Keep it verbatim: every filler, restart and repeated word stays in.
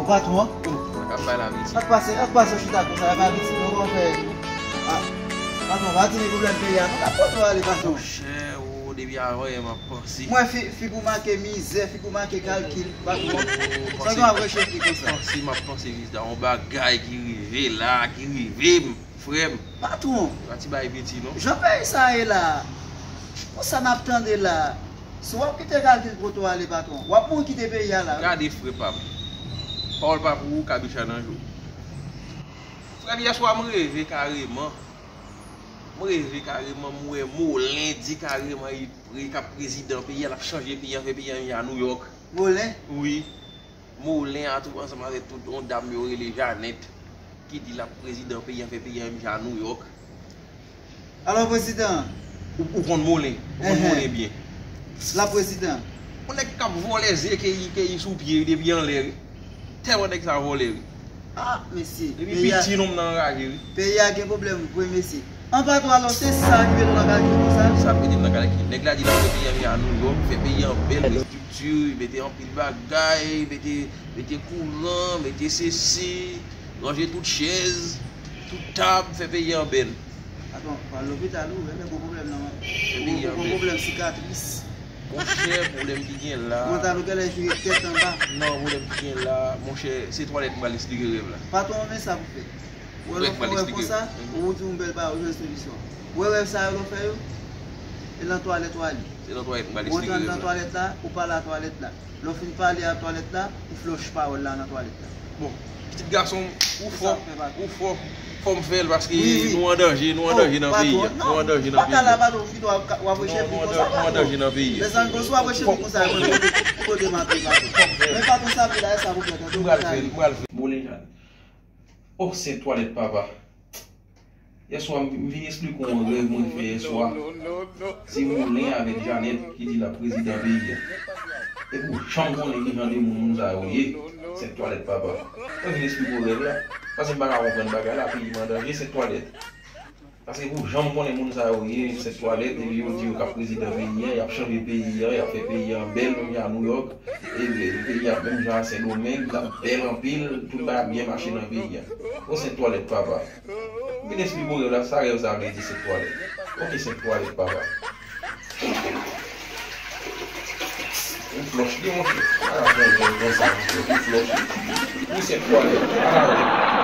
Patwon, sa k ap bay la piti? Ak pase, ak pase chita konsa, la pa piti, non, konpè. Ah, patwon, pa di li pwoblèm peyi a, non, ka kote w ale, patwon? Monchè, o, depi avan yè m ap panse. Mwen, fi, figi w make mizè, figi w make kalkil, patwon. Sa w ap rechefi konsa? Panse, m ap panse, Vizda, yon bagay ki rive la, ki rive m, frè m. Patwon. Pa ti bagay piti, non. Jan peyi sa ye la, konsa n ap tande la. Si w ap kite kalkil kote w ale, patwon, w ap mouri kite peyi a la, wi. Gade frè pa m. Pawòl pa pou ou, kabicha nan je w. Frè m, yèswa m reve kareman. M reve kareman, m wè Molen di kareman li pre k ap prezidan peyi a, l ap chanje peyi a, fè peyi a vin jan Nouyòk. Molen? Wi. Molen a tou ansanm avèk tout yon dam yo rele Janèt, ki di l ap prezidan peyi a, fè peyi a vin jan Nouyòk. Alò, prezidan. Ou, ou konn Molen? Ou konn Molen byen? L ap prezidan. Yon nèg k ap vòlè ze keyi, keyi sou pye depi anlè, wi. Tèlman nèg sa vòlè, wi. Ah, mesye. Depi piti, nonm nan anraje, wi. Peyi a gen pwoblèm vre, mesye. An patwon, alò, se sa ki mete w nan kalkil konsa? Sa k mete m nan kalkil. Nèg la di l ap fè peyi a vin jan Nouyòk, fè peyi a bèl, restrikti, mete anpil bagay, mete, mete kouran, mete sesi, ranje tout chèz, tout tab, fè peyi a bèl. Patwon, w al lopital, wi, men gwo pwoblèm nan, gwo pwoblèm sikatris. Monchè, pwoblèm ki gen la. Mantal ou genlè vire tèt anba. Non, pwoblèm ki gen la, monchè, se twalèt m pral esplike rèv la. Patwon, men sa pou fè. Ou wè lè w fè rèv konsa, ou di yon bèl bagay, ou jwenn solisyon. Ou wè rèv sa yo lè w fè yo? E nan twalèt w ale. Se nan twalèt m pral esplike rèv la. Ou antre anndan twalèt la, ou pale a twalèt la. Lè w fin pale a twalèt la, ou flòch pawòl la nan twalèt la. Bon, pitit gason m, ou fò, ou fò. Fò m fè l paske nou an danje, nou an danje nan peyi a. Nou an danje nan peyi a. Patwon, patwon, kite w ap, w ap rechefi konsa, patwon. Nou an danje nan peyi a. Mezanmi, konsa w ap rechefi konsa, mwen, kote, kote m ap ye, patwon? Men patwon, sa vle la, e sa pou fè, tande w pral fè. M pral fè, m pral fè. Molen Janèt. Oh, sent twalèt papa. Yèswa, m, m vin esplike w yon rèv mwen fè yèswa. Se Molen avèk Janèt ki di l ap prezidan peyi a. Epi w janm konnen ki jan de moun moun sa yo ye. Sent twalèt papa. Mwen vin esplike w rèv la. Paske m pa ka konprann bagay la, peyi m an danje, sent twalèt. Paske ou janm konnen moun sa yo ye, sent twalèt, epi yo di yo k ap prezidan peyi a, y ap chanje peyi a, y ap fè peyi a bèl, menm jan a Nouyòk, e peyi a menm jan a Sendomeng, l ap bèl anpil, tout bagay ap byen mache nan peyi a. O sent twalèt papa. M vin esplike w rèv la, sa rèv sa vle di sent twalèt. Ok, sent twalèt papa. Ou flòch li, monchè. Ala bon, bon, bon, sa, monchè. Ou flòch li. Ou sent twalèt. Ala bon.